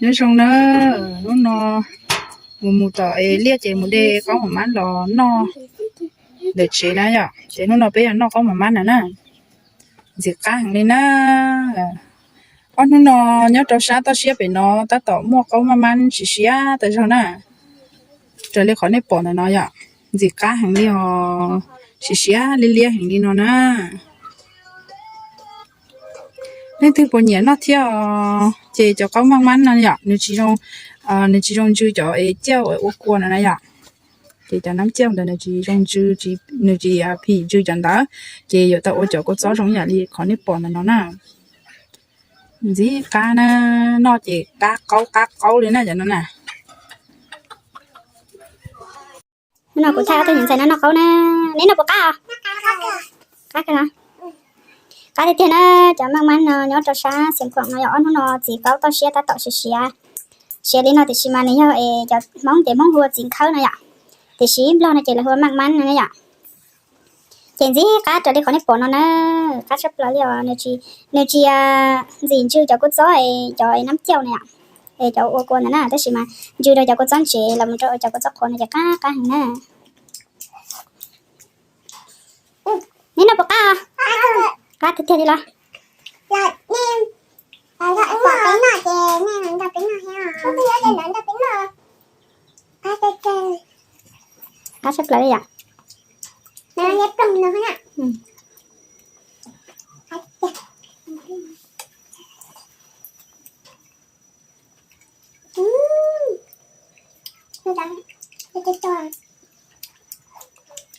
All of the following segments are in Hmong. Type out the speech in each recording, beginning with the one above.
Nyob zoo na, hnub no mus mus tom es liaj ces mus de qaub mam mab los noj ntawm tsev na yom. Ces hnub no peb yog noj qaub mam mab na na, ntxim qab heev li na. Ob hnub no nyob rau sab toj siab pem no tab tom muaj qaub maj mab siav siav tas zog na, raws li qhov nej pom ntawm no yom. Ntxim qab heev li os, siav siav liab liab heev li no na. Leej twg puas nyiam noj thiab os? Ces cov qaub maj mab no yom, nws tsis zoo, nws tsis zoo ntsw cov es cauj ua kua no na yom. Ces cov nab cauj ntawd nws tsis zoo ntsw, nws tsis phim ntsw cov ntawd, ces yuav tau ua cov kua txob zoo yam li qhov nej pom ntawm no na. Ntxim qab na, noj ces qab qaub qab qaub li na cov no na. Hnub no kuv thaij ob tug niam ntxhais no noj qaub na. Neb noj puas qab os? Qab kawg los? Qab tiag tiag na. Cov maj mab no nyob rau sab Xiav Khuam no yog ob hnub no txiv qaub toj siab tab tom siav siav, siav li no tiam sis mas nws yog es cov Hmoob ces Hmoob hu ua txiv nkhawb no yom, tiam sis Nplog no ces lawv hu ua maj mab no yom. Ces ntxim qab raws li qhov nej pom no na, qab tshaj plaws li os. Nws tsis ntxim ntsw cov kua txob es cov nab cauj na yom, es cov ua kua ntawd na, tab sis mas ntsw rau cov kua txob ntsev los mus rau cov kua txob qhuav no ces qab qab heev na. Neb noj puas qab? Qab tiag tiag li los? Qab tshaj plaws li yom.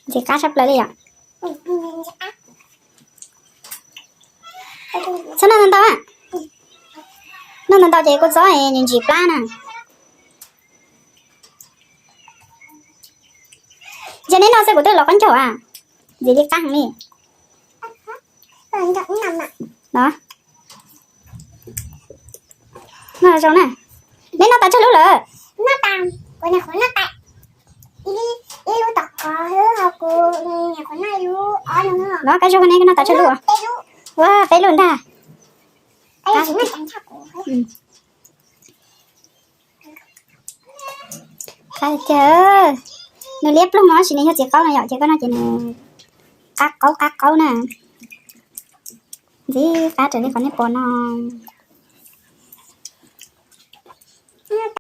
Ntxim qab tshaj plaws li yom. Txhob noj ntau ntau, noj ntau ntau ces kua txob ntsim plab na. Yog neb noj xwb kuv twb los qaub ncaug a, ntxim li qab heev li. Noj zoo na. Neb noj tas tsawg lub lawm? Los kab zoo ne, noj tas tsawg lub? Ua peb lub ntag. Qab tiag, nws liab ploog no tab sis nws yog txiv qaub no yom, ces koj noj ces nws qab qaub qab qaub na. Ntxim qab raws li qhov nej pom no.